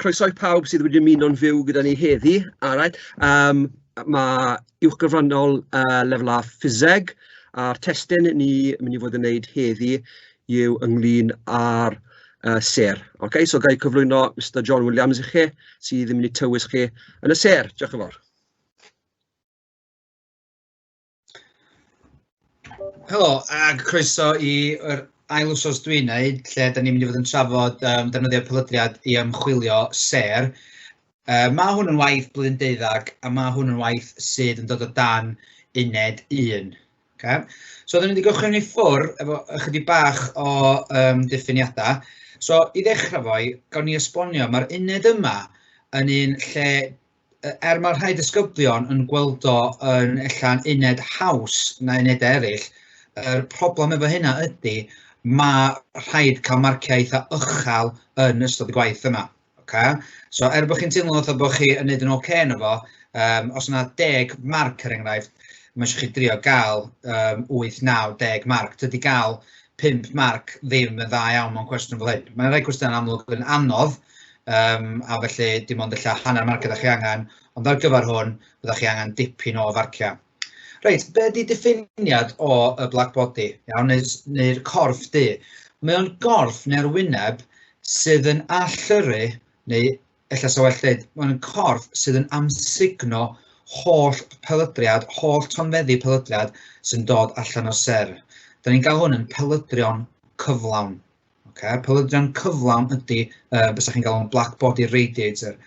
Croeso i pawb sydd wedi ymuno'n fyw gyda ni heddi. Alright. Mae uwchgyfrannol lefel A Ffiseg a'r testun ni mynd i fod yn wneud heddi yw ynglyn â'r sêr. Okay, so ga i cyflwyno Mr John Williams i chi, sydd yn mynd i tywys chi yn y sêr. Diolch yn fawr. Helo, ac croeso i'r ail wsos dwi'n neud, lle da ni'n mynd i fod yn trafod defnyddio pelydriad i ymchwilio sêr. Mae hwn yn waith blwyddyn deuddag, a mae hwn yn waith sydd yn dod o dan uned 1. Okay? So, da ni'n mynd i gychwyn i ffwr efo ychydig bach o diffiniadau. So, i ddechrau foi, gawn ni esbonio, mae'r uned yma yn un lle er mae rhai disgyblion yn gweld o yn ella'n uned haws na unedau eraill, yr problem efo hynna ydy mae rhaid cael marciau eitha uchel yn ystod y gwaith yma. Okay? So er bod chi'n teimlo fatha bod chi yn neud yn ocê yno fo, os yna 10 marc er enghraifft, mae eisiau chi drio gael 8, 9, 10 marc. Dydy gael 5 marc ddim yn dda iawn mewn cwestiwn fel hyn. Mae'n rhai cwestiynau amlwg yn anodd, a felly dim ond ella hanner marc ydych chi angen, ond ar gyfer hwn, byddwch chi angen dipyn o farciau. Reit, be ydy diffiniad o y black body, iawn, neu'r corff du? Mae o'n gorff neu'r wyneb sydd yn allyrru, neu ella sa well dweud, mae'n corff sydd yn amsugno holl pelydriad, holl tonfeddi pelydriad sy'n dod allan o'r ser. Da ni'n gael hwn yn pelydrion cyflawn. Okay? Pelydrion cyflawn ydy beth chi'n galw'n black body radiator.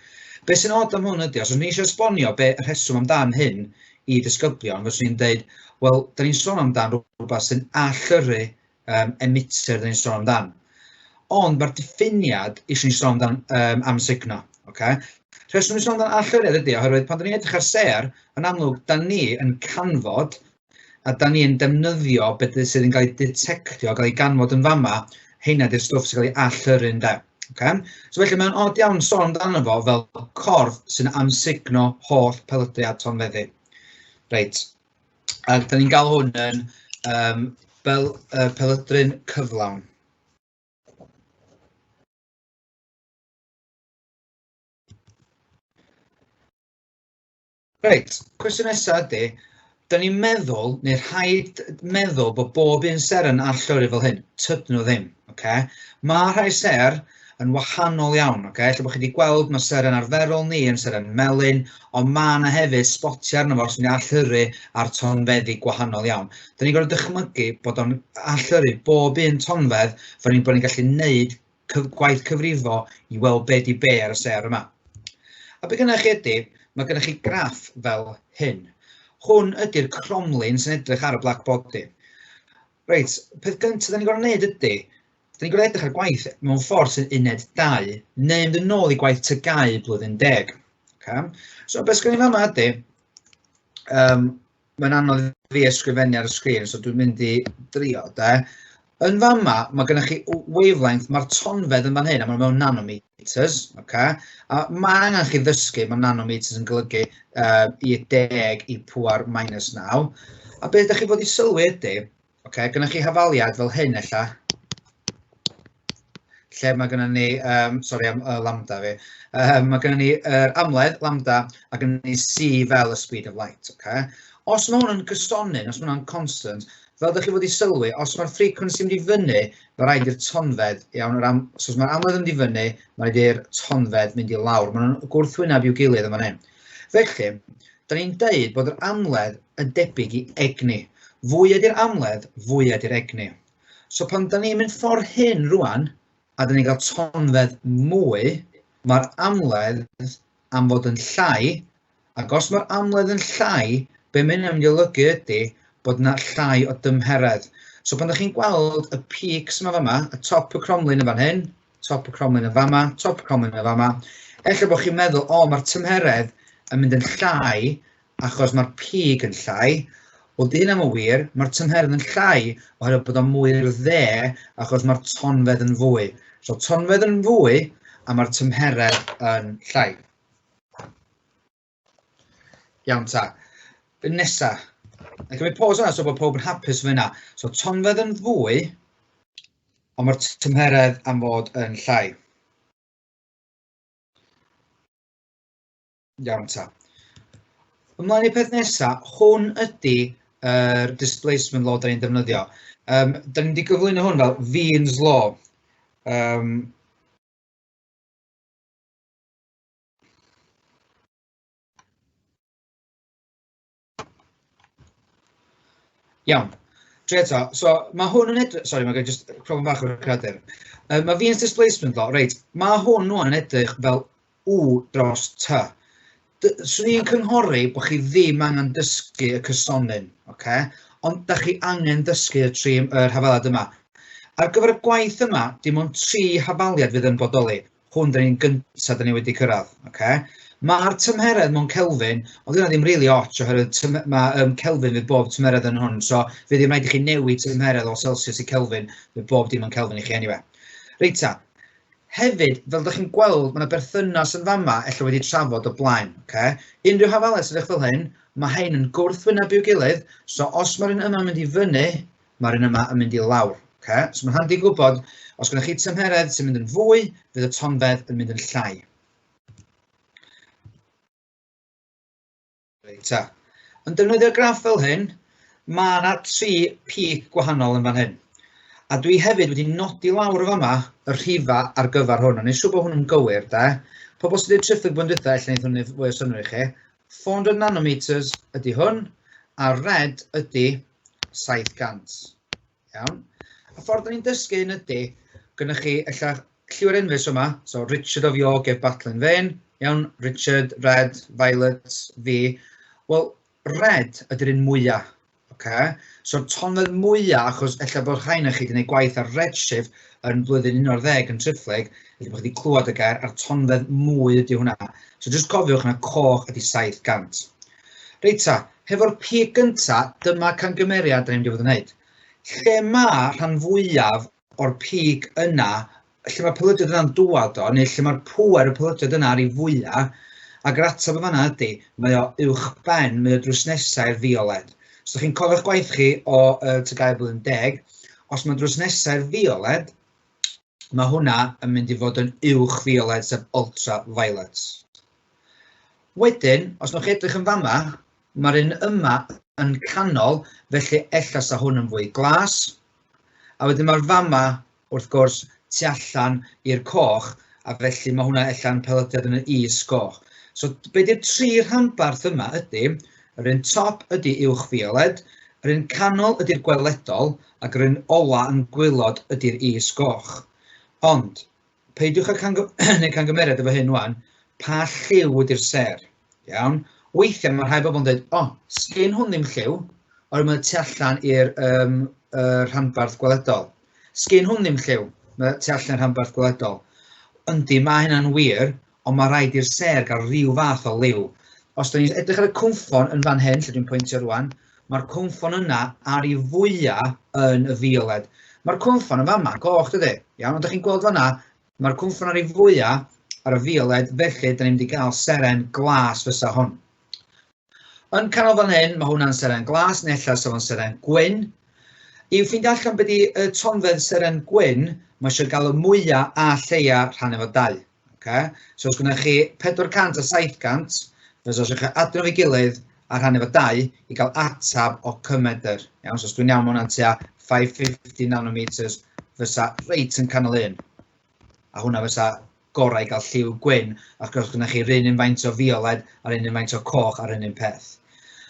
Be sy'n od am hwn ydy, os o'n i eisiau esbonio be y rheswm amdan hyn i ddisgyblion, fyswn i'n deud, wel, da ni'n sôn amdan rhywbeth sy'n allyrru emitter da ni'n sôn amdan. Ond mae'r diffiniad eisiau ni sôn amdan amsugno. Okay? Rheswm ni'n sôn amdan allyrriad ydy, oherwydd pan da ni'n edrych ar sêr, yn amlwg, da ni yn canfod a da ni'n defnyddio beth sydd yn cael ei detectio, cael ei ganfod yn fama, heina di'r stwff sy'n cael ei allyrru ynde. Okay? So felly mae'n od iawn sôn amdano fo fel corff sy'n amsugno holl pelydriad tonfeddi. Reit, ac da ni'n gael hwn yn fel pelydryn cyflawn. Reit, cwestiwn nesaf ydy, da ni'n meddwl, neu rhaid meddwl bod bob un ser yn allyrru fel hyn. Tydyn nhw ddim, oce? Mae rhai ser yn wahanol iawn, oce? Ella bod chi wedi gweld mae seren arferol ni yn seren melyn, ond mae yna hefyd sbotiau arno fo sy'n allyrru ar tonfeddi gwahanol iawn. Da ni'n gorfod dychmygu bod o'n allyrru bob un tonfedd fel ni'n bod ni'n gallu neud gwaith cyfrifo i weld be di be ar y sêr yma. A be gynnwch chi ydy, mae gennych chi graff fel hyn. Hwn ydy'r cromlin sy'n edrych ar y black body. Reit, peth gyntaf da ni'n gorfod wneud ydy, da ni'n gorfod edrych ar gwaith mewn ffordd sy'n uned 2, neu mynd yn ôl i gwaith TGAU blwyddyn 10. Okay. So beth sgen i fama ydy, mae'n anodd i fi ysgrifennu ar y sgrin, so dwi'n mynd i drio, de. Yn fama, mae gennych chi wavelength, mae'r tonfedd yn fan hyn, a mae'n mewn nanometers, okay? A mae angen chi ddysgu, mae nanometers yn golygu i 10 i pŵer minus 9. A beth ydych chi fod i sylwi ydy, okay, gennych chi hafaliad fel hyn ella, lle mae gennym ni, sori am lambda fi, mae gennym ni yr amledd, lambda, a gennym ni c fel y speed of light. Okay? Os mae hwn yn gysonyn, os mae hwnna'n constant, fel ydych chi fod i sylwi, os mae'r frequency mynd i fyny, mae rhaid i'r tonfedd, iawn, yr am, so os mae'r amledd yn mynd i fyny, mae rhaid i'r tonfedd mynd i lawr. Maen nhw'n gwrthwyneb i'w gilydd yn fan hyn. Felly, da ni'n deud bod yr amledd yn debyg i egni. Fwy ydy'r amledd, fwy ydy'r egni. So pan da ni'n mynd ffordd hyn rwan, a da ni'n cael tonfedd mwy, mae'r amledd am fod yn llai, ac os mae'r amledd yn llai, be mae hynny'n mynd i olygu ydy bod yna llai o dymheredd. So pan da chi'n gweld y peaks yma fama, y top y cromlin yn fan hyn, top y cromlin yn fama, top y cromlin yn fama, ella bod chi'n meddwl, o, mae'r tymheredd yn mynd yn llai, achos mae'r pig yn llai. Wel, di hynna yn wir, mae'r tymheredd yn llai oherwydd bod o'n mwy i'r dde achos mae'r tonfedd yn fwy. So tonfedd yn fwy a mae'r tymheredd yn llai. Iawn ta. Nesa. Na gymryd pause yna so bod pawb yn hapus efo hynna. So tonfedd yn fwy, ond mae'r tymheredd am fod yn llai. Iawn ta. Ymlaen i'r peth nesaf, hwn ydy yr displacement law da ni'n defnyddio. Da ni wedi gyflwyno hwn fel Wien's law. Iawn. Dre eto, so mae hwn yn edrych... Sori, mae gen i jyst problem bach o'r creadur. Mae Wien's displacement law, reit, mae hwn ŵan yn edrych fel U dros T. Swn i'n cynghori bod chi ddim angen dysgu y cysonyn, oce? Ond da chi angen dysgu y tri yr hafaliad yma. Ar gyfer y gwaith yma, dim ond 3 hafaliad fydd yn bodoli. Hwn da ni'n gyntaf da ni wedi cyrraedd, oce? Mae'r tymheredd mewn Kelvin, ond dyna ddim really ots oherwydd mae Kelvin fydd bob tymheredd yn hwn, so fydd ddim rhaid i chi newid tymheredd o Celsius i Kelvin, fydd bob dim yn Kelvin i chi anyway. Reit ta, hefyd, fel ydych chi'n gweld, mae yna berthynas yn fama, ella wedi trafod o blaen, oce? Unrhyw hafaledd sydd eich fel hyn, mae hein yn gwrthwyneb i'w gilydd, so os mae'r un yma'n mynd i fyny, mae'r un yma yn mynd i lawr. Okay? So mae'n handi gwybod, os gennych chi tymheredd sy'n mynd yn fwy, fydd y tonfedd yn mynd yn llai. Reit ta. Yn defnyddio'r graff fel hyn, mae yna 3 peak gwahanol yn fan hyn. A dwi hefyd wedi nodi lawr o fama y rhifa ar gyfer hwn. O'n i'n siŵr bod hwn yn gywir, de. Pobl sydd wedi triphlyg blwyddyn dwytha, ella wneith hwn wneud fwy o synnwyr i chi. 400 nanometers ydy hwn, a red ydy 700. Iawn. Y ffordd ni'n dysgu hyn ydy, gynnwch chi ella lliw'r enfys yma, so Richard of York gave battle in vain, iawn, Richard, red, violet, V. Wel, red ydy'r un mwyaf, okay? So tonfedd mwyaf, achos ella bod rhai na chi wedi gwneud gwaith ar redshift yn blwyddyn 11 yn triphlyg, felly bod chi wedi clywed y gair, a'r tonfedd mwy ydy hwnna. So just cofiwch na coch ydy 700. Reit ta, hefo'r pig gynta, dyma camgymeriad da ni'n mynd i fod yn wneud. Lle mae rhan fwyaf o'r pig yna, lle mae'r pelydrad yna'n dŵad o, neu lle mae'r pŵer y pelydrad yna ar ei fwyaf, ac yr ateb yn fan'na ydy, mae o uwch ben, mae o drws nesaf i'r fioled. So chi'n cofio'ch gwaith chi o TGAU blwyddyn 10, os mae drws nesaf i'r fioled, mae hwnna yn mynd i fod yn uwch fioled, sef ultraviolet. Wedyn, os newch chi edrych yn fama, mae'r un yma yn canol, felly ella sa hwn yn fwy glas. A wedyn mae'r fama, wrth gwrs, tu allan i'r coch, a felly mae hwnna ella'n pelydrad yn y is goch. So be di'r 3 rhanbarth yma ydy, yr un top ydy uwch fioled, yr un canol ydy'r gweledol, ac yr un ola yn gwaelod ydy'r is goch. Ond, peidiwch â neu camgymeriad efo hyn wan, pa lliw ydy'r sêr? Iawn? Weithiau mae rhai bobl yn dweud, o, sgyn hwn ddim lliw, oherwydd mae tu allan i'r rhanbarth gweledol. Sgyn hwn ddim lliw, mae tu allan i'r rhanbarth gweledol. Yndi, mae hynna'n wir, ond mae rhaid i'r sêr gael rhyw fath o liw. Os da ni'n edrych ar y cwnffon yn fan hyn, lle dwi'n pwyntio rwan, mae'r cwnffon yna ar ei fwyaf yn y fioled. Mae'r cwnffon yn fama, goch dydy. Iawn, ond da chi'n gweld fanna, mae'r cwnffon ar ei fwyaf ar y fioled, felly da ni'n mynd i gael seren glas fysa hwn. Yn canol fan hyn, mae hwnna'n seren glas, neu ella sa fo'n seren gwyn. I ffeindio allan be di y tonfedd seren gwyn, mae eisiau gael y mwyaf a lleia rhan efo 2. Okay? So os gynnoch chi 400 a 700, fysa os ydych chi adio nhw efo'i gilydd a rhannu efo 2 i gael atab o cymedr. Iawn, so os dwi'n iawn, mae hwnna'n tua 550 nanometers fysa reit yn canol un. A hwnna fysa gorau i gael lliw gwyn, ac os gynnoch chi'r un un faint o fioled a'r un un faint o coch ar un un peth.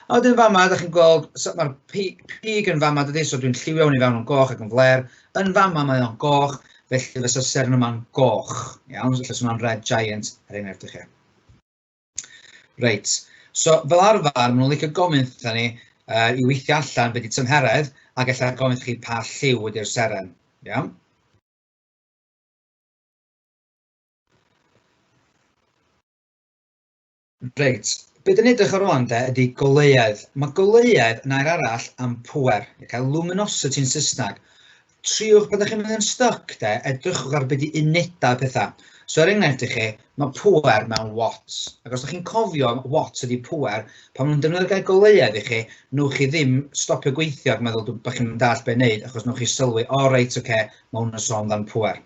A wedyn fama, ydych chi'n gweld, so mae'r pig yn fama, dydy, so dwi'n lliwio hwn i fewn yn goch ac yn fler. Yn fama mae o'n goch, felly fysa seren yma'n goch. Iawn, so ella hwnna'n red giant, er enghraifft i chi. Reit, so fel arfer, maen nhw'n licio gofyn wrthyn ni i weithio allan be di tymheredd, ac ella gofyn chi pa lliw ydy'r seren. Iawn? Reit, be dyn ni'n edrych ar rwan de ydy goleuedd. Mae goleuedd yn air arall am pŵer, okay? Luminosity yn Saesneg. Triwch pan ydych chi'n mynd yn stuck de, edrychwch ar be di unedau pethau. So er enghraifft i chi, mae pŵer mewn watts. Ac os ydych chi'n cofio watts ydy pŵer, pan maen nhw'n defnyddio'r gair goleuedd i chi, newch chi ddim stopio gweithio ac meddwl bod chi'n dallt be wneud, achos newch chi sylwi, o reit, oce, mae hwn yn sôn amdan pŵer.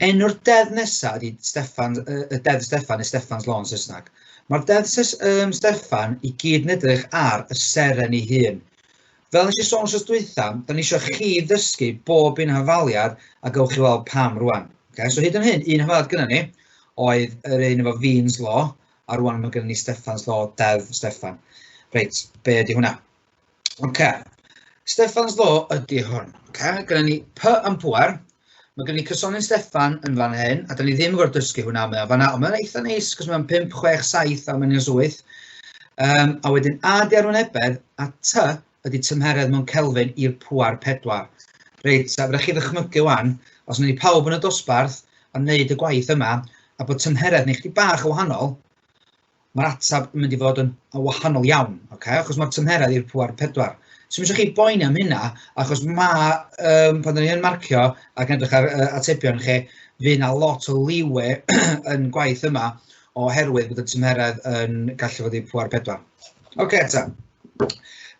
Enw'r deddf nesaf ydy Steffan, y deddf Steffan neu Steffan's Law yn Saesneg. Mae'r deddf Steffan i gyd yn edrych ar y seren ei hun. Fel nes i sôn wrth dwytha, da ni eisiau chi ddysgu bob un hafaliad a gawch chi weld pam rwan. Okay? So hyd yn hyn, un hafaliad gyda ni oedd yr un efo Wien's Law, a rwan mae gyda ni Steffan's Law, Deddf Steffan. Reit, be ydy hwnna? Oce, Steffan's Law ydy hwn. Okay? Gyda ni P am pŵer, mae gyda ni cysonyn Steffan yn fan hyn, a da ni ddim yn gorfod dysgu hwnna, mae o'n fanna, ond mae'n eitha neis, cos mae'n 5, 6, 7 a mae'n 8. A wedyn A di arwynebedd, a T ydy tymheredd mewn Kelvin i'r pŵer 4. Reit, a fydda chi ddychmygu wan, os wnawn ni pawb yn y dosbarth a wneud y gwaith yma, a bod tymheredd ni chydig bach yn wahanol, mae'r ateb yn mynd i fod yn wahanol iawn, okay? Achos mae'r tymheredd i'r pŵer 4. So, mi eisiau chi boeni am hynna, achos mae, pan ni yn marcio ac yn edrych ar atebion chi, fydd yna lot o leeway yn gwaith yma oherwydd bod y tymheredd yn gallu fod i'r pŵer 4. Oce, ta.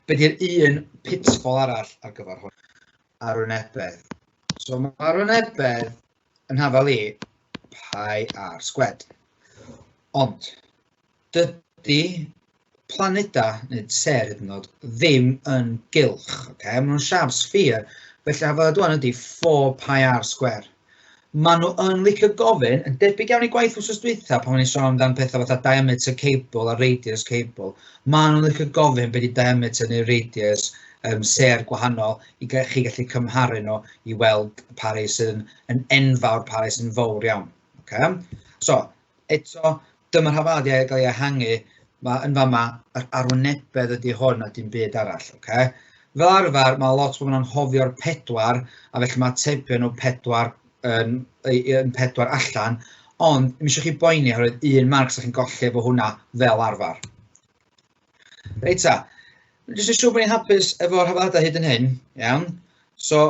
Be di'r un pitfall arall ar gyfer hwn? Arwynebedd. So mae arwynebedd yn hafal i pi r squared. Ond dydy planedau, neu ser hyd yn oed, ddim yn gylch. Okay? Maen nhw'n siap sphere, felly hafal wan ydy 4 pi r squared. Maen nhw yn licio gofyn, yn debyg iawn i gwaith wrth dwytha pan o'n i'n sôn amdan pethau fatha diameter cable a radius cable, maen nhw'n licio gofyn beth ydy diameter neu radius ser gwahanol i chi gallu cymharu nhw i weld pa rai sydd yn enfawr, pa rai sydd yn fawr iawn. Okay? So, eto, dyma'r hafaliadau gael ei ehangu, mae yn fama, yr arwynebedd ydy hwn a dim byd arall. Okay? Fel arfer, mae lot o bobl yn anghofio'r 4, a felly mae atebion nhw 4 yn 4 allan, ond ddim eisiau chi boeni oherwydd un marc sy'ch chi'n golli efo hwnna fel arfer. Reit ta, jyst yn siŵr bod ni'n hapus efo'r hafaliadau hyd yn hyn, iawn. So,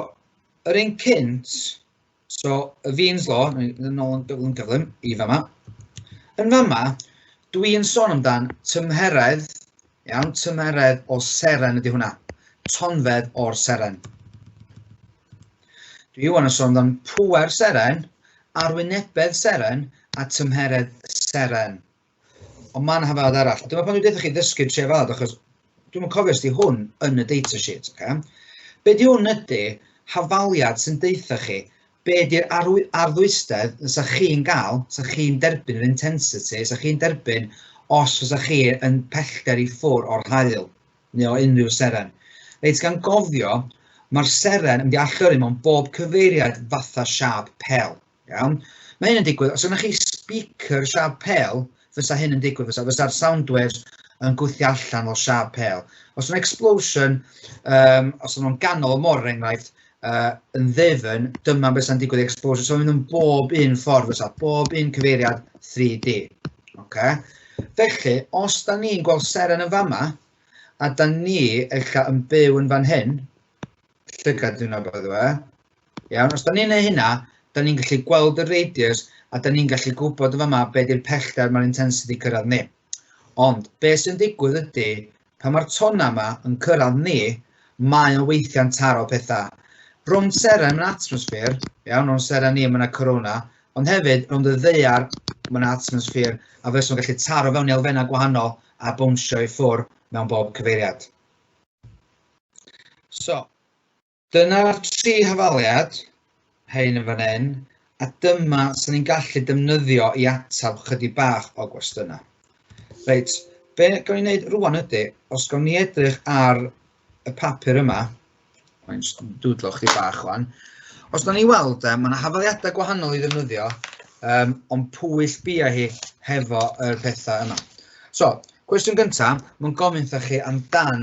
yr un cynt, so y Wien's Law, yn ôl yn gyflym gyflym i fama. Yn fama, dwi'n sôn amdan tymheredd, iawn, tymheredd o seren ydy hwnna, tonfedd o'r seren. Dwi wan yn sôn amdan pŵer seren, arwynebedd seren a tymheredd seren. Ond mae yna hafaliad arall. Dyma pan dwi'n deutha chi ddysgu tri hafaliad, achos dwi'm yn cofio os di hwn yn y data sheet. Okay? Be di hwn ydy hafaliad sy'n deutha chi be di'r arddwystedd fysa chi'n gael, fysa chi'n derbyn yr intensity, fysa chi'n derbyn os fysa chi yn pellter i ffwr o'r haul neu o unrhyw seren. Reit, gan gofio, mae'r seren yn mynd i allyrru mewn bob cyfeiriad fatha siâp pêl. Iawn? Mae hyn yn digwydd, os yna chi speaker siâp pêl, fysa hyn yn digwydd, fysa'r sound waves yn gwythio allan fel siâp pêl. Os yna explosion, os yna nhw'n ganol y môr, er enghraifft, yn ddefn, dyma beth sy'n digwydd i explosion. So mae'n mynd yn bob un ffordd fysa, bob un cyfeiriad 3D. Okay? Felly, os da ni'n gweld seren yn fama, a da ni ella yn byw yn fan hyn, llygad yna by the way, iawn, os da ni'n neud hynna, da ni'n gallu gweld y radius, a da ni'n gallu gwybod yn fama be di'r pellter mae'r intensity cyrraedd ni. Ond, be sy'n digwydd ydy, pan mae'r tonna yma yn cyrraedd ni, mae o'n weithiau'n taro pethau. Rownd seren mewn atmosffer, iawn, rownd seren ni mae yna corona, ond hefyd rownd y ddaear mae yna atmosffer, a fysa nhw'n gallu taro fewn i elfennau gwahanol a bownsio i ffwr mewn bob cyfeiriad. So, dyna'r tri hafaliad, hein yn fan hyn, a dyma sy'n ni'n gallu defnyddio i atab chydig bach o gwestiynau. Reit, be gawn ni wneud rwan ydy, os gawn ni edrych ar y papur yma, mae'n dwdlo chdi bach wan, os da ni weld, mae yna hafaliadau gwahanol i ddefnyddio, ond pwyll bia hi hefo yr pethau yma. So, cwestiwn gyntaf, mae'n gofyn wrtha chi amdan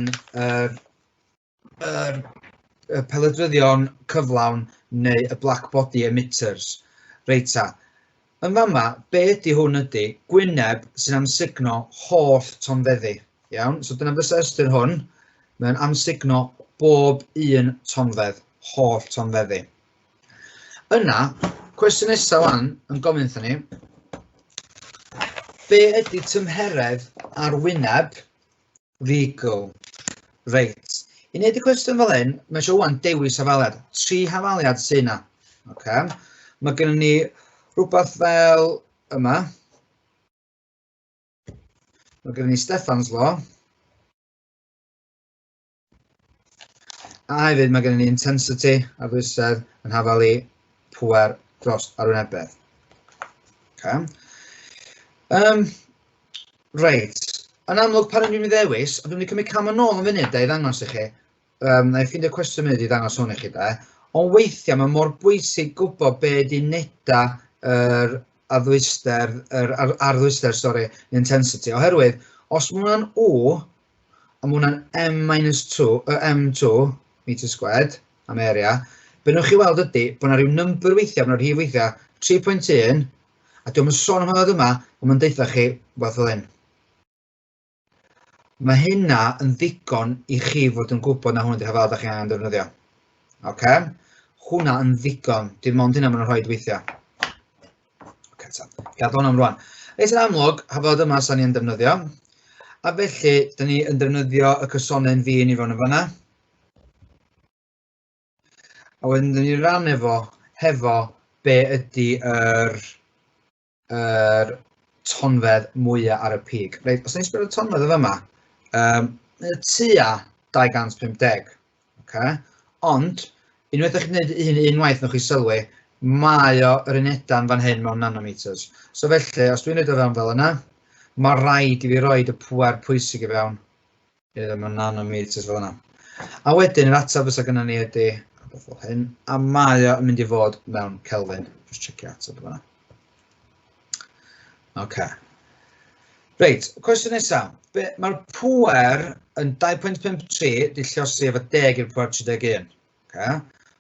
y pelydryddion cyflawn neu y black body emitters. Reit ta, yn fama, be ydy hwn ydy gwyneb sy'n amsugno holl tonfeddi. Iawn, so dyna fysa ystyr hwn, mae'n amsugno bob un tonfedd, holl tonfeddi. Yna, cwestiwn nesaf wan yn gofyn wrthon ni, be ydy tymheredd ar wyneb Rigel? Reit, i wneud y cwestiwn fel hyn, mae eisiau wan dewis hafaliad. Tri hafaliad sy'n yna. Okay. Mae gennym ni rhywbeth fel yma. Mae gennym ni Stefan's Law. A hefyd mae gennym ni intensity a ddwysedd yn hafal i pŵer dros arwynebedd. Okay. Reit, yn amlwg pan dwi'n mynd i ddewis, ond dwi'n mynd i cymryd cam yn ôl yn funud da i ddangos i chi. Na i ffeindio cwestiwn munud i ddangos hwn i chi da. Ond weithiau mae mor bwysig gwybod be ydy neda yr arddwyster, yr arddwyster, sori, intensity. Oherwydd, os mae hwnna'n O, a mae hwnna'n M minus 2, M2 meter squared am area, be newch chi weld ydy bod yna rhyw number weithiau, bod yna rhif weithiau, 3.1, a diolch yn sôn am hynny yma, ond mae'n deutha chi rhywbeth fel hyn. Mae hynna yn ddigon i chi fod yn gwybod na hwn ydy'r hafal da chi angen defnyddio. Oce? Hwnna yn ddigon, dim ond hynna maen nhw'n rhoi weithiau. Oce, ta. Gadael hwnna am rwan. Reit, yn amlwg, hafal yma sa'n ni'n defnyddio. A felly, da ni yn defnyddio y cysonyn fi i fewn yn fanna. A wedyn, da ni'n rannu fo hefo be ydy yr yr tonfedd mwyaf ar y pig. Reit, os ni'n sbio ar y tonfedd yn fama, tua 250. Okay? Ond, unwaith ydych chi'n gwneud un unwaith, newch chi sylwi, mae o yr unedau'n fan hyn mewn nanometers. So felly, os dwi'n gwneud o fewn fel yna, mae rhaid i fi roed y pŵer pwysig i fewn. Ie, mewn nanometers fel yna. A wedyn, yr ateb fysa gynnon ni ydy, rhywbeth fel hyn, a mae o yn mynd i fod mewn Kelvin. Just checio ateb fel yna. Oce. Reit, cwestiwn nesaf. Mae'r pŵer yn 2.53 di lliosi efo 10 i'r pŵer 31. Okay.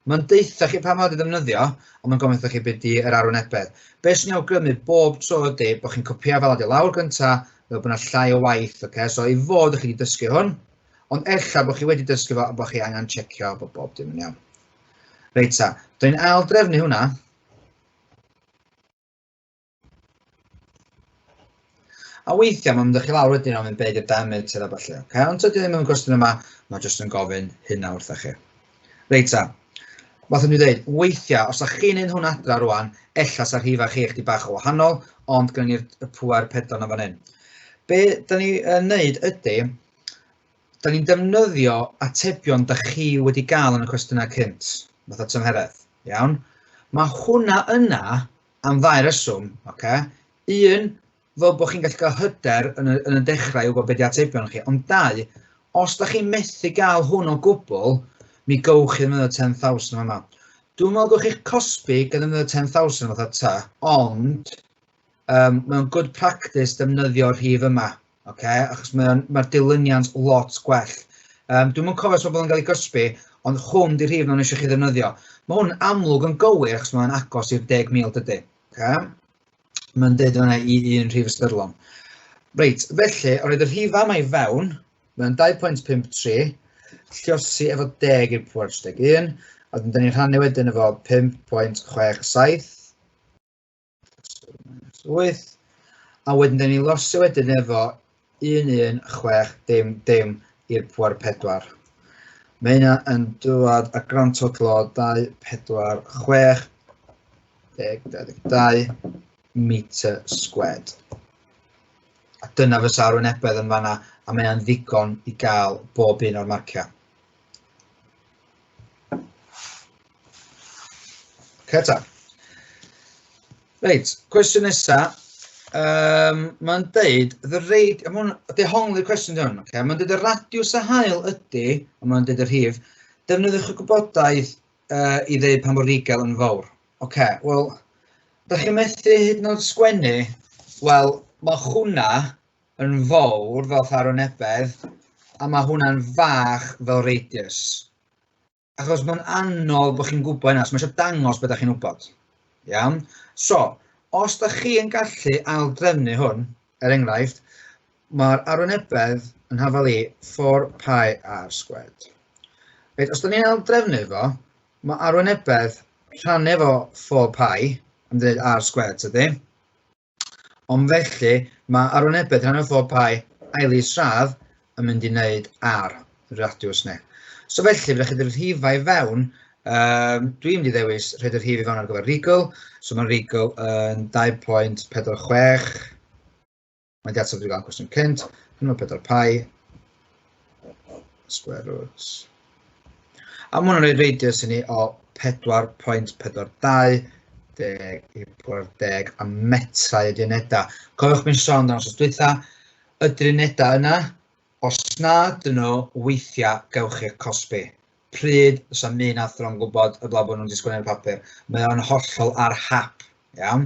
Mae'n deutha chi pa mor i ddefnyddio, ond mae'n gofyn wrtho chi beth di yr arwynebedd. Be sy'n awgrymu bob tro ydy bod chi'n copio fel ydy lawr gynta, fel bod yna llai o waith, okay? So i fod chi wedi dysgu hwn, ond ella bod chi wedi dysgu fo a bod chi angen checio bod bob dim yn iawn. Reit ta, dwi'n ail drefnu hwnna. A weithiau mae'n mynd â chi lawr wedyn am be ydy'r diameter a ballu. Okay? Ond tydi ddim yn gwestiwn yma, mae jyst yn gofyn hynna wrtha chi. Reit ta, fath o'n i dweud, weithiau, os ydych chi'n neud hwn adra rwan, ella sa'r rhifau chi chdi bach o wahanol, ond gynnon ni'r pŵer pedwar na fan hyn. Be da ni yn neud ydy, da ni'n defnyddio atebion da chi wedi gael yn y cwestiynau cynt, fatha tymheredd, iawn? Mae hwnna yna am ddau reswm, oce? Un, fel bod chi'n gallu cael hyder yn y, yn y dechrau i wybod beth di atebion chi, ond dau, os da chi'n methu gael hwn o gwbl, mi gowch chi ddefnyddio 10,000 yma. Dwi'n meddwl gewch chi'ch cosbi gan ddefnyddio 10,000 fatha ta, ond mae'n good practice defnyddio'r rhif yma, oce? Achos mae'r mae dilyniant lot gwell. Dwi'm yn cofio os mae bobl yn cael ei gosbi, ond hwn di'r rhif maen nhw eisiau chi ddefnyddio. Mae hwn yn amlwg yn gywir, achos mae'n agos i'r 10,000 dydy. Okay? Mae'n dweud yna i un rhif ystyrlon. Reit, felly, o roed y rhif yma i fewn, mae'n 2.53, lliosi efo 10 i'r pŵer 31, a wedyn da ni'n rhannu wedyn efo 5.67, 8, a wedyn da ni'n losi wedyn efo 1, 1, 6, dim, dim i'r pŵer 4. Mae hynna yn dod a grand total o 2, 4, 6, 10, 22 meter squared. A dyna fysa arwynebedd yn fanna, a mae hynna'n ddigon i gael bob un o'r marciau. Oce ta. Reit, cwestiwn nesa. Mae'n deud, the rate, mae'n dehongli'r cwestiwn di hwn, okay? Mae'n deud y radiws y haul ydy, a mae'n deud y rhif, defnyddiwch y gwybodaeth i ddeud pan bod Rigel yn fawr. Oce, wel, da chi'n methu hyd yn oed sgwennu, wel, mae hwnna yn fawr fel arwynebedd, a mae hwnna'n fach fel radius. Achos mae'n anodd bod chi'n gwybod hynna, so mae eisiau dangos beth da chi'n wybod. Iawn? So, os da chi yn gallu aildrefnu hwn, er enghraifft, mae'r arwynebedd yn hafal i 4 pi r squared. Reit, os da ni'n aildrefnu fo, mae arwynebedd rhannu efo 4 pi, am dweud r squared, tydi? Ond felly, mae arwynebedd rhan o 4 pi ail isradd yn mynd i wneud r, y radiws ni. So felly, fydda chi rhifau i fewn, Dwi'n mynd i ddewis rhoid y rhif i fewn ar gyfer Rigel. So mae Rigel yn 2.46. Mae'n di ateb dwi'n gael cwestiwn cynt. Hwnnw 4 pi. Square root. A mae hwnna'n rhoi radius i ni o 4.42 10 i pŵer 10 a metrau ydy unedau. Cofiwch mi'n sôn dan wsos dwytha, ydy'r unedau yna, os na ydyn nhw, weithiau gewch chi'ch cosbi. Pryd, os am un athro'n gwybod y blaw bod nhw'n disgwyl papur. Mae o'n hollol ar hap, iawn.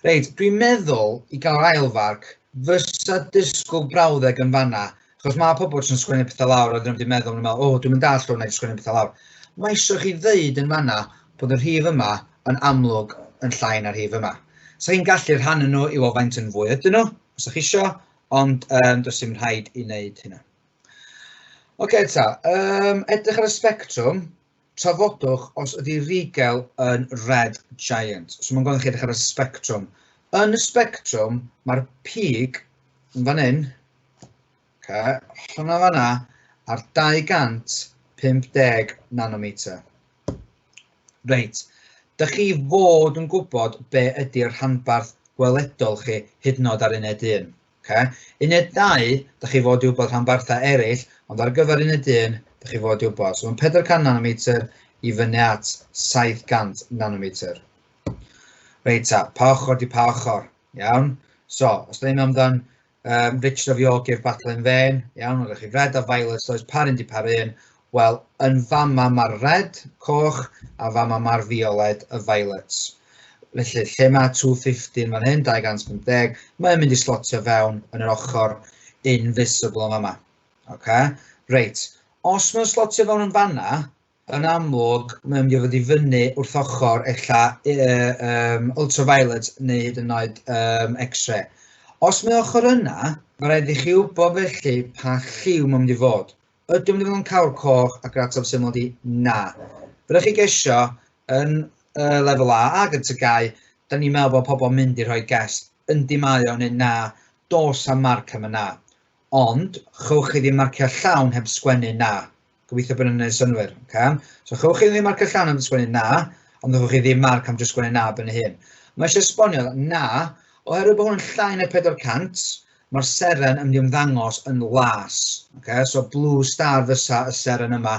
Reit, dwi'n meddwl i gael yr ail farc, fysa disgwyl brawddeg yn fanna, achos mae pobl sy'n sgwennu pethau lawr a dyn nhw wedi meddwl, nhw'n meddwl, o, dwi'n mynd dall rhywun, sgwennu pethau lawr. Mae eisiau chi ddeud yn fanna bod y rhif yma yn amlwg yn llai na'r rhif yma. So chi'n gallu rhannu nhw i weld faint yn fwy ydyn nhw, os ydych chi isio, ond does dim rhaid i wneud hynna. Oce ta, edrych ar y spectrwm, trafodwch os ydy Rigel yn red giant. So mae'n gofyn chi edrych ar y spectrwm. Yn y spectrwm, mae'r pig yn fan hyn, okay, hwnna fanna, ar 250 nanometer. Reit, dych chi fod yn gwybod be ydy'r rhanbarth gweledol chi hyd yn oed ar uned 1. Okay. Uned 2, dych chi fod i wybod rhanbarthau eraill, ond ar gyfer uned 1, dych chi fod i wybod. So mae'n 400 nanometer i fyny at 700 nanometer. Reit ta, pa ochr di pa ochr? Iawn. So, os da ni'n amdan Richard of York gave battle in vain, iawn, oeddech chi red a violet, does par un di par un. Wel, yn fama mae'r red, coch, a fama mae'r violet, y violets. Felly, lle mae 250 fan hyn, 250, mae'n mynd i slotio fewn yn yr ochr invisible yn fama. Okay? Reit, os mae'n slotio fewn yn fanna, yn amlwg, mae'n mynd i fod i fyny wrth ochr ella ultraviolet neu hyd yn oed X-ray. Os mae ochr yna, mae rhaid i chi wybod felly pa lliw mae'n mynd i fod. Ydy o'n mynd i fod yn cawr coch ac yr ateb syml ydi na. Byddwch chi gesio yn lefel A ac yn TGAU, da ni'n meddwl bod pobl yn mynd i rhoi guess, yndi mae o neu na, dos am marc am y na. Ond, chewch chi ddim marcio llawn heb sgwennu na. Gobeithio bod yn gwneud synnwyr. Okay? So chewch chi ddim marcio llawn heb sgwennu na, ond chewch chi ddim marc am jyst sgwennu na ben ei hun. Mae eisiau esbonio na, oherwydd bod hwn yn llai na 400, mae'r seren yn mynd i ymddangos yn las. Okay? So blue star fysa y seren yma,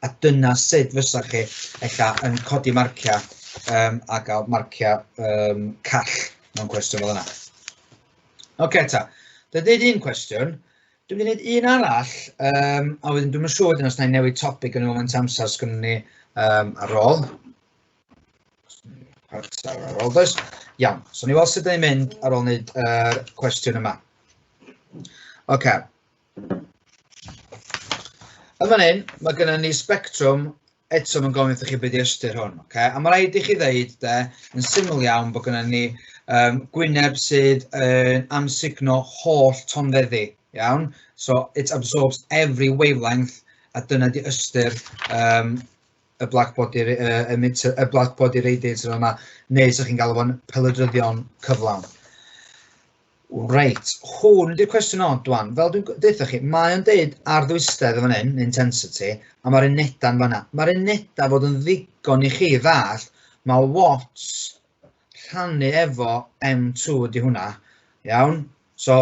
a dyna sut fysa chi ella yn codi marciau a gael marciau call mewn cwestiwn fel yna. Oce ta, dwi'n dweud un cwestiwn, dwi'n mynd i wneud un arall, a wedyn dwi'm yn siŵr wedyn os na i newid topic yn y moment amser sgynnon ni ar ôl. Ar ôl, does? Iawn, so ni weld sut da ni'n mynd ar ôl wneud yr cwestiwn yma. Oce. Yn fan hyn, mae gennym ni spectrwm, eto mae'n gofyn wrthych chi beth ydy ystyr hwn. Okay? A mae rhaid i chi ddeud, de, yn syml iawn, bod gennym ni gwyneb sydd yn amsugno holl tonfeddi. Iawn? So it absorbs every wavelength, a dyna di ystyr y black body emitter, y black body radiator yma, neu sa'ch chi'n galw fo'n pelydryddion cyflawn. Reit, hwn ydy'r cwestiwn od dwan. Fel dwi'n deutha chi, mae o'n deud ar ddwystedd yn fan hyn, intensity, a mae'r unedau'n fanna. Mae'r unedau fod yn ddigon i chi ddallt, mae watts rhannu efo M2 ydy hwnna. Iawn? So,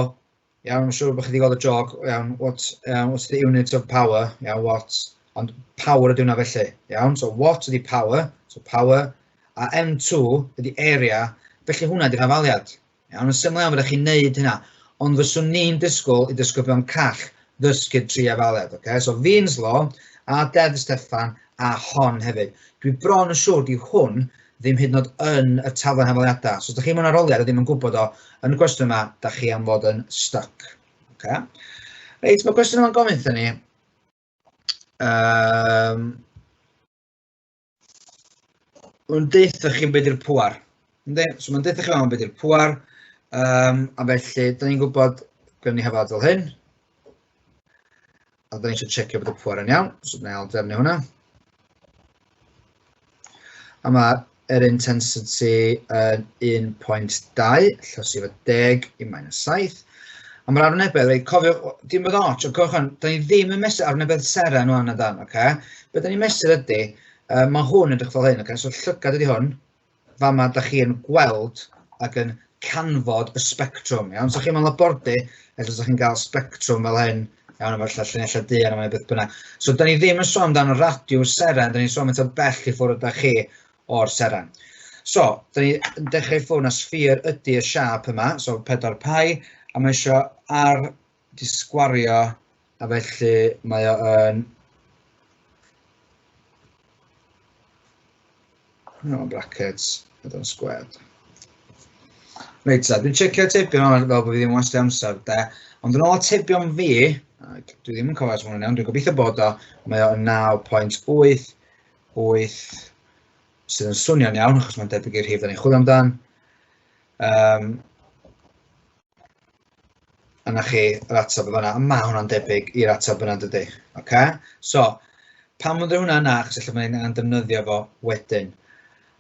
iawn, I'm siŵr bod chi wedi gweld y jog, iawn, what's the unit of power? Iawn, watts. Ond power ydy hwnna felly, iawn? So, watt ydy power, so power, a M2 ydy area, felly hwnna ydy'r hafaliad. Iawn, yn syml iawn, fyddech chi'n neud hynna. Ond fyswn ni'n disgwyl i disgyblion call ddysgu'r tri hafaliad. Okay? So Wien's Law a Deddf Steffan a hon hefyd. Dwi bron yn siŵr di hwn ddim hyd yn oed yn y taflen hafaliadau. So os ydych chi mewn arholiad a ddim yn gwybod o, yn y cwestiwn yma, da chi am fod yn stuck. Okay? Reit, mae cwestiwn yma'n gofyn wrthyn ni. Mae'n deutha chi beth yw'r pŵar. Yndi? So mae'n deutha chi am beth yw'r pŵar. A felly, da ni'n gwybod gwneud ni hafaliad fel hyn. A da ni eisiau checio bod y pŵar yn iawn. So da ni'n drefnu hwnna. A mae'r intensity yn 1.2, llosi efo 10 i minus 7. A mae'r arwynebedd, reit, cofiwch, dim bod ots, ond cofiwch hwn, da ni ddim yn mesur arwynebedd seren wan na dan, oce? Be da ni'n mesur ydy, Mae hwn yn edrych fel hyn, okay? So llygad ydy hwn. Fama da chi yn gweld ac yn canfod y sbectrwm, iawn? So chi mewn labordy, ella sa chi'n gael sbectrwm fel hyn, iawn, efo ella llinellau du arno fo neu beth bynnag. So da ni ddim yn sôn amdano radiws seren, da ni'n sôn am bell i ffwrdd ydych chi o'r seren. So, da ni yn dechrau i ffwrdd na sffîr ydy y siâp yma, so 4 pi, a mae eisiau ar di sgwario, a felly mae o yn no, brackets, ydy'n squared. Reit ta, dwi'n checio atebion yma fel bod fi ddim yn wastio amser, de. Ond yn ôl atebion fi, ac dwi ddim yn cofio os ma' hwnna'n iawn, dwi'n gobeithio bod o, mae o yn 9.88, sydd yn swnio'n iawn, achos mae'n debyg i'r rhif da ni'n chwilio amdan. A 'na chi yr ateb yn fan'na, a ma' hwnna'n debyg i'r ateb yna, dydy? Ocê? So, pam bod hwnna yna? Achos ella bod ni'n angen defnyddio fo wedyn.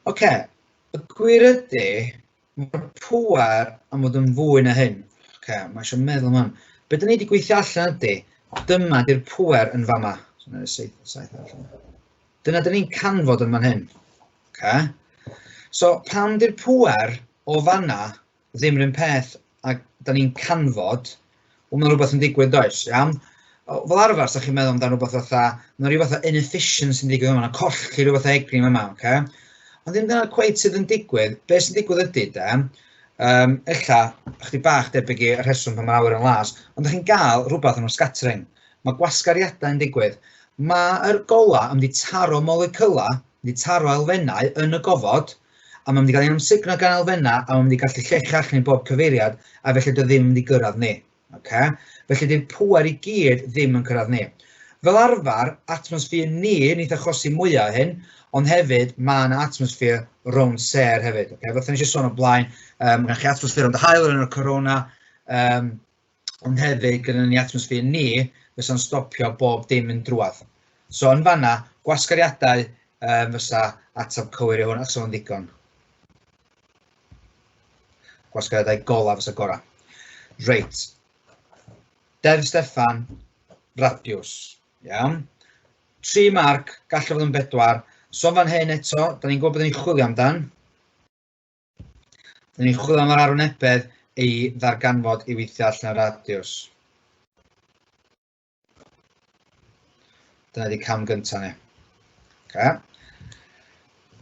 Ocê, y gwir ydy, mae'r pŵer am fod yn fwy na hyn. Ocê, mae eisiau meddwl am hwn. Be dan ni wedi gweithio allan ydy, dyma di'r pŵer yn fama. So, wna i saith arall yma. Dyna dan ni'n canfod yn fan hyn. Ocê? So, pam di'r pŵer o fanna ddim yr un peth a da ni'n canfod, wel, mae rhywbeth yn digwydd, does, iawn? Fel arfer, sa chi'n meddwl amdano rhywbeth fatha, mae rhyw fath o inefficiency yn digwydd yma, mae'n colli rhyw fath o egni yma, oce? Ond ddim dyna cweit sydd yn digwydd. Be sy'n digwydd ydy, de, ella, chdi bach debyg i'r rheswm pan mae'r awyr yn las, ond da chi'n gael rhywbeth yn scattering. Mae gwasgariadau yn digwydd. Mae'r golau yn mynd i taro molecylau, mynd i taro elfennau yn y gofod, a mae'n mynd i gael ei amsugno gan elfennau, a mae'n mynd i gallu llechu allan i bob cyfeiriad, a felly dio ddim yn mynd i gyrraedd ni. Okay? Felly di'r pŵer i gyd ddim yn cyrraedd ni. Fel arfer, atmosffer ni wneith achosi mwyaf o hyn, ond hefyd mae yna atmosffer rownd sêr hefyd. Okay? Fatha nes i sôn o blaen, mae gennych chi atmosffer rownd y haul yn y corona, ond hefyd gyda ni atmosffer ni, fysa'n stopio bob dim yn drwadd. So yn fanna, gwasgariadau fysa ateb cywir i hwn, achos o'n ddigon. Gwasgariadau gola fysa gorau. Reit. Deddf Steffan, radiws. Iawn. 3 marc, gallai fod yn 4. So fan hyn eto, da ni'n gwybod beth ni'n chwilio amdan. Da ni'n chwilio am yr arwynebedd ei ddarganfod i weithio allan y radiws. Dyna di cam gyntaf ni. Okay.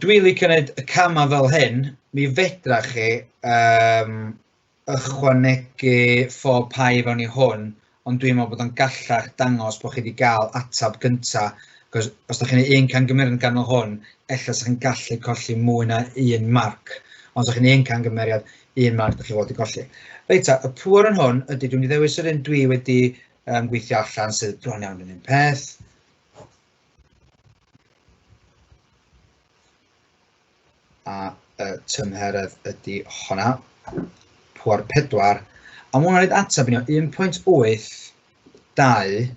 Dwi'n licio gwneud y camau fel hyn, mi fedra chi ychwanegu 4 pi fewn i hwn, ond dwi'n meddwl bod o'n gallach dangos bod chi wedi cael ateb gynta, cos os da chi'n neud un camgymeriad yn ganol hwn, ella sa chi'n gallu colli mwy na un marc. Ond os da chi'n neud un camgymeriad, un marc da chi fod i golli. Reit ta, y pŵer yn hwn ydy, dwi'n mynd i ddewis yr un dwi wedi gweithio allan sydd bron iawn yn un peth. A y tymheredd ydy honna, pŵer 4, a ma' hwnna'n rhoid ateb i ni o 1.82,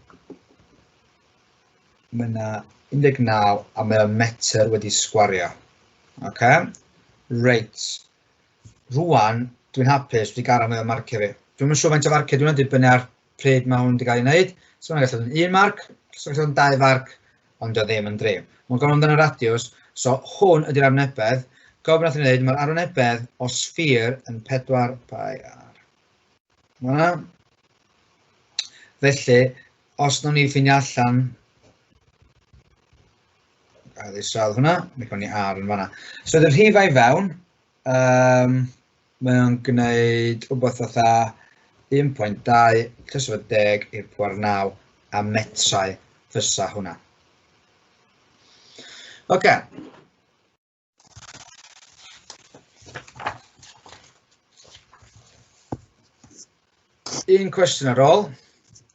mae yna 19, a mae o'n metr wedi sgwario. Oce, reit. Rwan, dwi'n hapus, wedi gael mwy o marciau fi. Dwi'm yn siŵr faint o farciau dwi'n dibynnu ar pryd mae hwn wedi cael ei wneud. So mae'n gallu bod yn 1 marc, so mae'n gallu bod yn 2 farc, ond dio ddim yn 3. Mae'n gofyn amdano radiws, so hwn ydy'r arwynebedd. Gofyn nath ni wneud, mae'r arwynebedd o sffîr yn 4 pi r. Mae hwnna. Felly, os nawn ni ffeindio allan, a ddisradd hwnna, mi gawn ni r yn fanna. So, ydy'r rhifau fewn, mae o'n gwneud rhywbeth fatha 1.2 plus efo 10 i'r pŵer 9 a metrau fysa hwnna. Oce. Un cwestiwn ar ôl,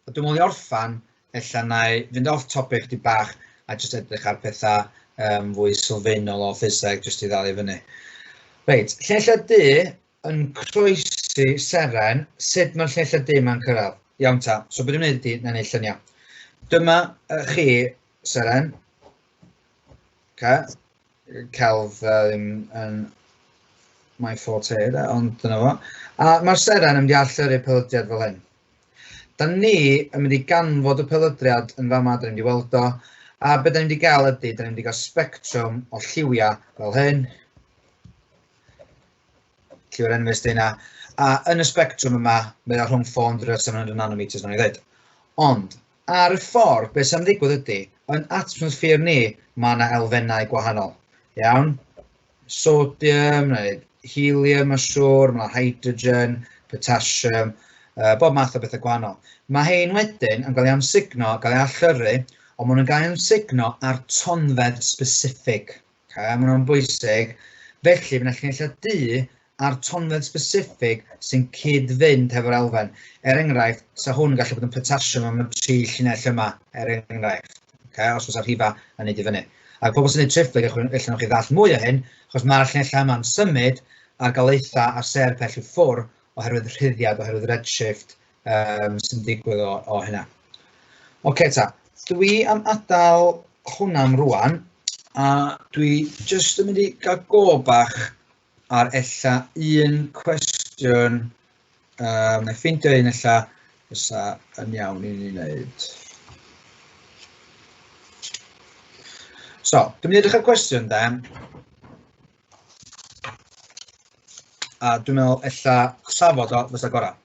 a dwi'n meddwl i orffan, ella na i fynd off topic di bach a jyst edrych ar pethau fwy sylfaenol o ffiseg jyst i ddal i fyny. Reit, llinellau du yn croesi seren, sut mae'r llinellau du yma'n cyrraedd? Iawn ta, so beth dwi'n gwneud ydy, na i wneud lluniau. Dyma chi seren, okay. Celf ddim yn my forte, de, ond dyna fo. A mae'r seren yn mynd i allyrru pelydriad fel hyn. Da ni yn mynd i ganfod y pelydriad yn fama, da ni'n mynd i weld o, A be da ni'n mynd i gael ydy, da ni'n mynd i gael spectrwm o lliwiau fel hyn. Lliw'r enfys di hynna. A yn y spectrwm yma, mae o rhwng 400 a 700 nanometers, nawn ni ddweud. Ond, ar y ffordd, beth sy'n ddigwydd ydy, yn atmosffer ni, mae yna elfennau gwahanol. Iawn? Sodium, neu helium, mae'n siŵr, mae yna hydrogen, potassium, bob math o bethau gwahanol. Mae hein wedyn yn cael ei amsugno, gael ei allyrru, ond maen nhw'n cael ei amsugno ar tonfedd specific. Okay, maen nhw'n bwysig. Felly, fydd yna llinellau du ar tonfedd specific sy'n cyd-fynd hefo'r elfen. Er enghraifft, sa hwn yn gallu bod yn potassium am y tri llinell yma, er enghraifft. Okay, os oes rhifa yn neud i fyny. Ac pobl sy'n neud triphlyg, ella wnewch chi ddallt mwy o hyn, achos mae'r llinellau yma'n symud ar galaethau a sêr pell i ffwrdd oherwydd rhuddiad, oherwydd redshift sy'n digwydd o hynna. Oce ta, dwi am adael hwnna am rwan, a dwi jyst yn mynd i gael go bach ar ella un cwestiwn, neu ffeindio un ella fysa yn iawn i ni wneud. So, dwi'n mynd i edrych ar cwestiwn de, a dwi'n meddwl ella trafod o fysa gorau.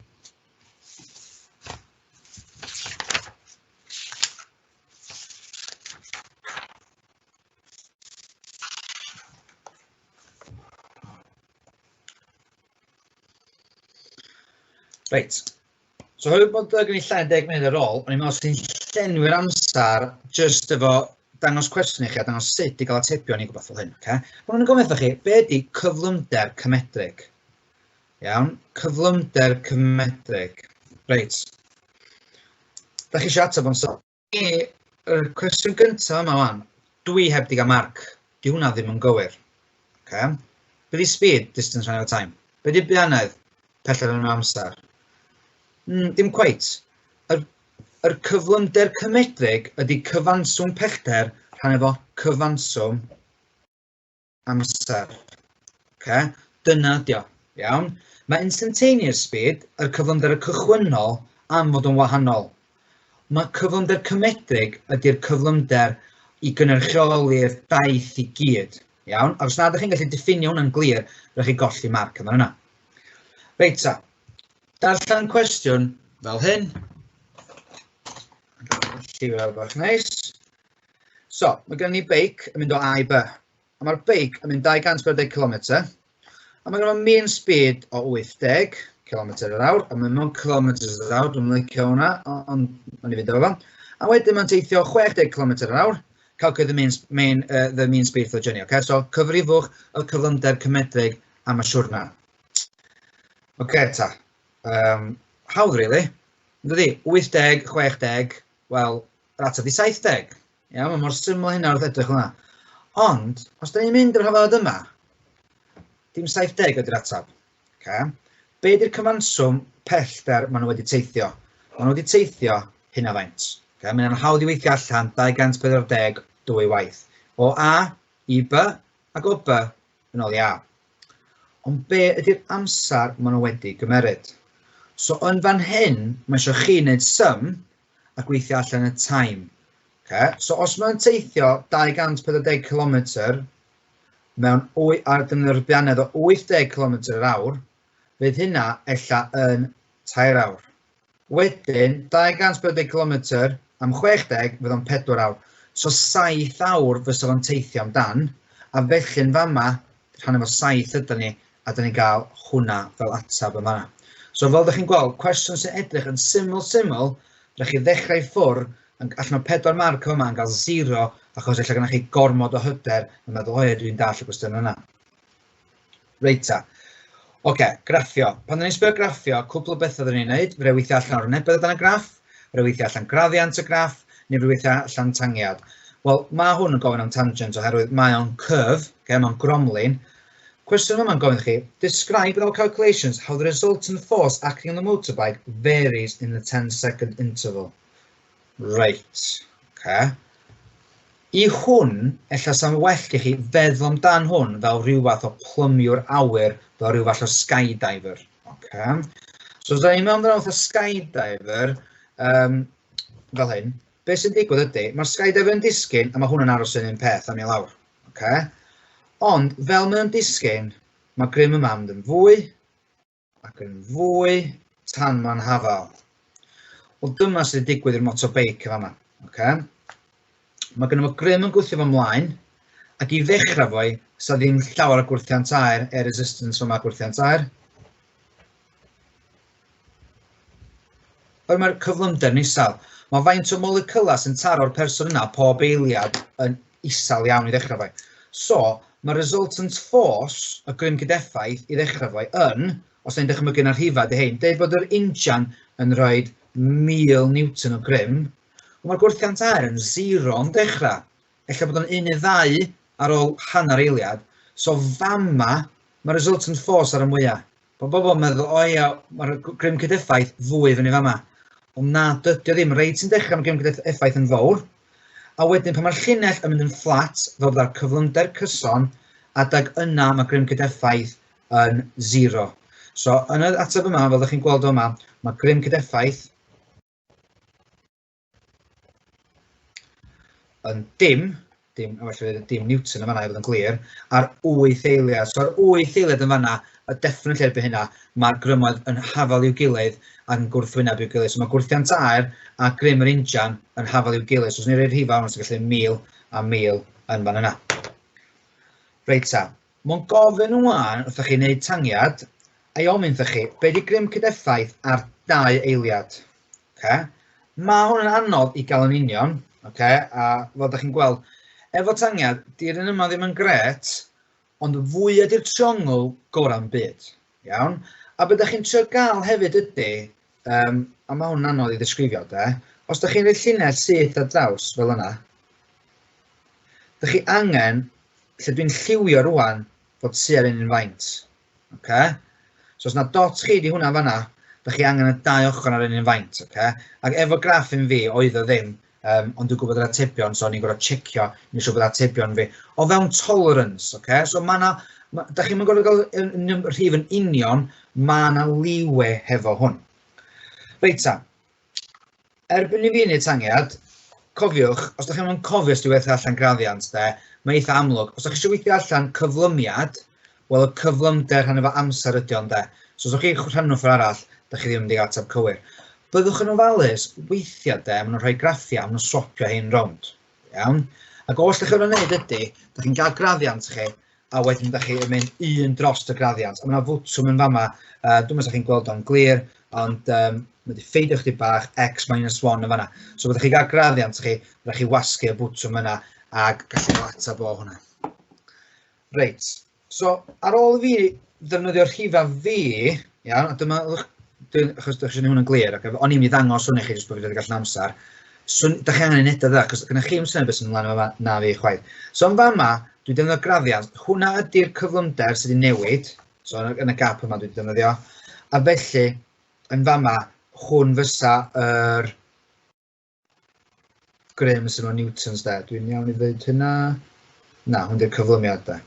Reit. So oherwydd bod gen i llai na 10 munud ar ôl, o'n i'n meddwl sy'n llenwi'r amser jyst efo dangos cwestiwn i chi a dangos sut i gael atebion i gwbeth fel hyn. Okay? Maen nhw'n gofyn wrthoch chi, be ydy cyflymder cymedrig? Iawn, cyflymder cymedrig. Reit. Da chi eisiau ateb o'n sôn. Y cwestiwn gyntaf yma wan, dwi heb di gael marc. Di hwnna ddim yn gywir. Okay. Be di speed, distance rhan efo time? Be di buanedd, pellter yn amser? Dim cweit. Yr cyflymder cymedrig ydy cyfanswm pellter rhan efo cyfanswm amser. Okay? Dyna ydi o. Iawn? Mae instantaneous speed, yr cyflymder y cychwynnol, am fod yn wahanol. Mae cyflymder cymedrig ydy'r cyflymder i gynrychioli'r daith i gyd. Iawn? Ac os nad ydych chi'n gallu diffinio hwnna'n glir, rydych chi golli marc yma yna. Reit ta, darllen cwestiwn fel hyn. Lliwio bach neis. So, mae gen ni beic yn mynd o A i B. A mae'r beic yn mynd 240 km. A mae gen mean speed o 80 km yr awr. A mae mewn kilometers yr awr, dwi'n licio hwnna, ond mae'n i fynd efo fo. A wedyn mae'n teithio 60 km yr awr. Calculate the mean speed for the journey. Okay? So, cyfrifwch y cyflymder cymedrig am y siwrna. Oce, ta. Hawdd, really. Dydy, 80, 60, wel, yr ateb di 70. Iawn, mae mor syml hynna wrth edrych hwnna. Ond, os da ni'n mynd i'r rhyfedd yma, dim 70 ydy'r ateb. Okay. Be ydy'r cyfanswm pellter maen nhw wedi teithio? Maen nhw wedi teithio hynna faint. Okay. Mae'n hawdd i weithio allan 240 dwy waith. O A i B ac o B yn ôl i A. Ond be ydy'r amser maen nhw wedi gymeryd? So yn fan hyn, mae eisiau chi wneud sum a gweithio allan y time. Okay. So os mae'n teithio 240 km mewn ar defnyddio'r buanedd o 80 km yr awr, fydd hynna ella yn 3 awr. Wedyn, 240 km am 60 fydd o'n 4 awr. So 7 awr fysa fo'n teithio amdan, a felly yn fama, rhan efo 7 ydyn ni, a dyn ni'n gael hwnna fel ateb yma. So fel ydych chi'n gweld, cwestiwn sy'n edrych yn syml syml, rydych chi ddechrau i ffwrdd, allan o 4 marc yma yn cael 0, achos ella gennych chi gormod o hyder yn meddwl, o ie, dwi'n dall y cwestiwn yna. Reit ta. Oce, graffio. Pan dyn ni'n sbio graffio, cwpl o bethau dyn ni'n neud. Fe weithio allan arwynebedd dan y graff, fe weithio allan graddiant y graff, neu fe weithio allan tangiad. Wel, mae hwn yn gofyn am tangent oherwydd mae o'n curve, okay, mae'n gromlin. Cwestiwn yma'n gofyn chi, describe without calculations how the resultant force acting on the motorbike varies in the 10-second interval. Reit, okay. I hwn, ella sa'n well i chi feddwl amdan hwn fel rhyw fath o plymiwr awyr, fel rhyw fath o skydiver. Okay. So, os da ni'n meddwl amdano fatha skydiver, fel hyn, Be sy'n digwydd ydy, mae'r skydiver yn disgyn a mae hwn yn aros yn un peth am i lawr. Okay? Ond fel mae o'n disgyn, mae grym yma mynd yn fwy ac yn fwy tan mae'n hafal. Wel, dyma sydd wedi digwydd i'r motobeic yn fama. Okay? Mae gennym fo grym yn gwthio fo ymlaen, ac i ddechrau fo'i, sa ddim llawer o gwrthiant aer, air resistance yma gwrthiant aer. Oherwydd mae'r cyflymder yn isel. Mae faint o molecylau sy'n taro'r person yna pob eiliad yn isel iawn i ddechrau fo'i. So, mae resultant force, y grym cydeffaith, i ddechrau fo'i yn, os da ni'n dychmygu na rhifau dy hein, deud bod yr injan yn rhoi 1000 Newton o grym, ond mae'r gwrthiant aer yn zero yn dechrau. Ella bod o'n 1 neu 2 ar ôl hanner eiliad. So fama, mae resultant force ar y mwyaf. Mae bobl yn meddwl, o ia, mae'r grym cydeffaith fwy fyny fama. Ond na, dydy o ddim. Reit sy'n dechrau mae grym cydeffaith yn fawr. A wedyn pan mae'r llinell yn mynd yn fflat, fel bod ar cyflymder cyson, adag yna mae grym cydeffaith yn zero. So yn yr ateb yma, fel ydych chi'n gweld o yma, mae grym cydeffaith yn dim, dim, a felly dim Newton yn fanna i fod yn glir, ar 8 eiliad. So ar 8 eiliad yn fanna, a definitely erbyn hynna, mae'r grymoedd yn hafal i'w gilydd ac yn gwrthwyneb i'w gilydd. So mae gwrthiant aer a grym yr injan yn hafal i'w gilydd. So os ni'n rhoi'r rhif awn, sy'n gallu 1000 a 1000 yn fan yna. Reit ta, mae'n gofyn ŵan wrthych chi wneud tangiad, a'i ofyn wrthych chi, be di grym cydeffaith ar 2 eiliad? Okay. Mae hwn yn anodd i gael yn union, okay? A fel ydych chi'n gweld, efo tangiad, di'r un yma ddim yn gret, ond fwy ydy'r triongl gorau'n byd. Iawn? A beth ydych chi'n trio gael hefyd ydy, a mae hwn yn anodd i ddisgrifio, de, os ydych chi'n rhoi llinell syth ar draws fel yna, ydych chi angen, lle dwi'n lliwio rwan, fod tua'r un un faint. Okay? So os na dot chi di hwnna fanna, da chi angen y dau ochr ar un un faint. Okay? Ac efo graff un fi, oedd o ddim, ond dwi'n gwybod yr atebion, so o'n i'n gorfod checio, i siŵr bod atebion fi. O fewn tolerance, okay? So ma' na, da chi'n gorfod gael rhif yn union, ma' na leeway hefo hwn. Reit ta, erbyn i fi wneud tangiad, cofiwch, os da chi'n cofio os dwi'n weithio allan graddiant, de, mae eitha amlwg. Os da chi eisiau weithio allan cyflymiad, wel y cyflymder rhan efo amser ydy o'n de. So os ydych chi'n rhannu ffordd arall, da chi ddim yn mynd i gael ateb cywir. Byddwch yn ofalus, weithiau de, maen nhw'n rhoi graffiau, maen nhw'n swapio hyn rownd. Iawn? Ac oll da chi'n wneud ydy, da chi'n cael graddiant chi, a wedyn da chi yn mynd un dros y graddiant. A mae yna fwtwm yn fama, dwi'n meddwl chi'n gweld o'n glir, ond mae wedi ffeidio chdi bach, x minus 1 yn fanna. So byddwch chi gael graddiant chi, byddwch chi wasgu y bwtwm yna ac gallu cael ateb o hwnna. Reit, so ar ôl i fi ddefnyddio'r rhifau fi, iawn, a dyma, achos ydych chi'n hwn yn glir, ac o'n i'n mynd i ddangos hwn i chi jyst bod fi wedi gallu amser. So, da chi angen ei wneud o dda, achos gyda chi ddim syniad beth sy'n ymlaen yma na fi chwaith. So yn fama, dwi'n defnyddio graddiant, hwnna ydy'r cyflymder sydd wedi newid, so yn y gap yma dwi'n defnyddio, a felly, yn fama, hwn fysa yr grym sy'n mewn newtons de. Dwi'n iawn i ddweud hynna? Na, hwn di'r cyflymiad de.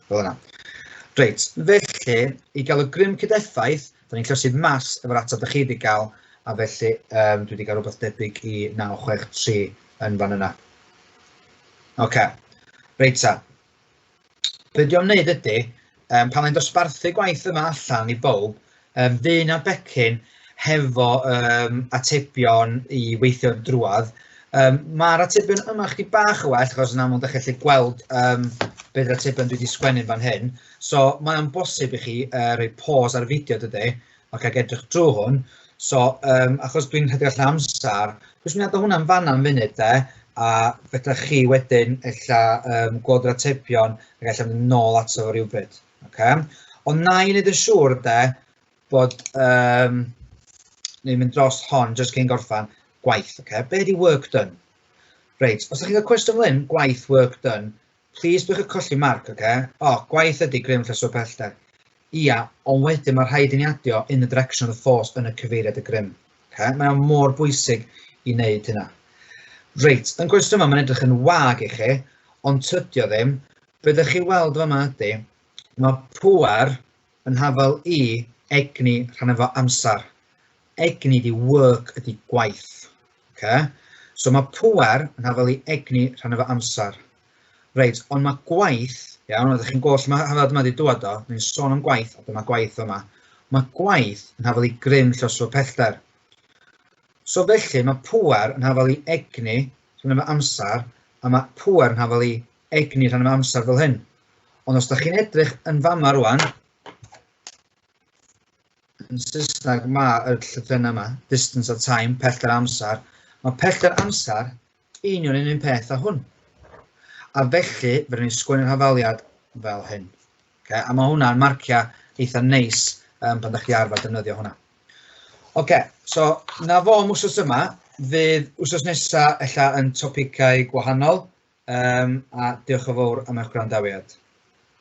Fel yna. Reit, felly, i gael y grym cydeffaith, da ni'n llosi mas efo'r ateb da chi wedi gael, a felly dwi wedi cael rhywbeth debyg i 963 yn fan yna. Oce, reit ta. Be dwi am wneud ydy, pan mae'n dosbarthu gwaith yma allan i bawb, fydd 'na becyn hefo atebion i weithio drwadd. Ma'r atebion yma chydig bach yn well, achos yn aml dach chi'n gallu gweld be 'di'r atebion dwi 'di sgwennu fan hyn. So mae o'n bosib i chi rhoi pause ar y fideo dydy, ac edrych drwy hwn. So achos dwi'n rhedeg allan amser, dwi'n mynd i adael hwnna'n fan'na am funud de, a fedra chi wedyn ella gweld yr atebion ac ella mynd nôl ato fo rywbryd. Okay? Ond na i wneud yn siŵr de bod ni'n mynd dros hon jyst cyn gorffan gwaith. Okay? Be ydi work done? Reit, os ydych chi'n cael cwestiwn fel hyn, gwaith work done, please bwch colli marc, oce? O, gwaith ydi grym llusgo pellter. Ia, ond wedyn mae rhaid i ni adio in the direction of the force yn y cyfeiriad y grym. Okay? Mae o'n mor bwysig i wneud hynna. Reit, yn gwestiwn yma mae'n edrych yn wag i chi, ond tydio ddim. Be ydych chi weld fama ydy, mae pŵer yn hafal i egni rhan efo amser. Egni ydi work, ydi gwaith. Okay? So mae pŵer yn hafal i egni rhan efo amser. Reit, ond mae gwaith, iawn, oeddech chi'n gweld lle mae hafal yma wedi dŵad o, ni'n sôn am gwaith, a dyma gwaith yma. Mae gwaith yn hafal i grym llosgo pellter. So felly mae pŵer yn hafal i egni rhan efo amser, a mae pŵer yn hafal i egni rhan efo amser fel hyn. Ond os da chi'n edrych yn fama rwan, yn Saesneg mae y llythrennau yma, distance a time, pellter amser, mae pellter amser union un un peth â hwn. A felly, fe ni'n sgwennu'r hafaliad fel hyn. Okay? A mae hwnna'n marcia eitha neis pan da chi arfer defnyddio hwnna. Oce, so na fo am wsos yma. Fydd wsos nesa ella yn topicau gwahanol. A diolch yn fawr am eich gwrandawiad.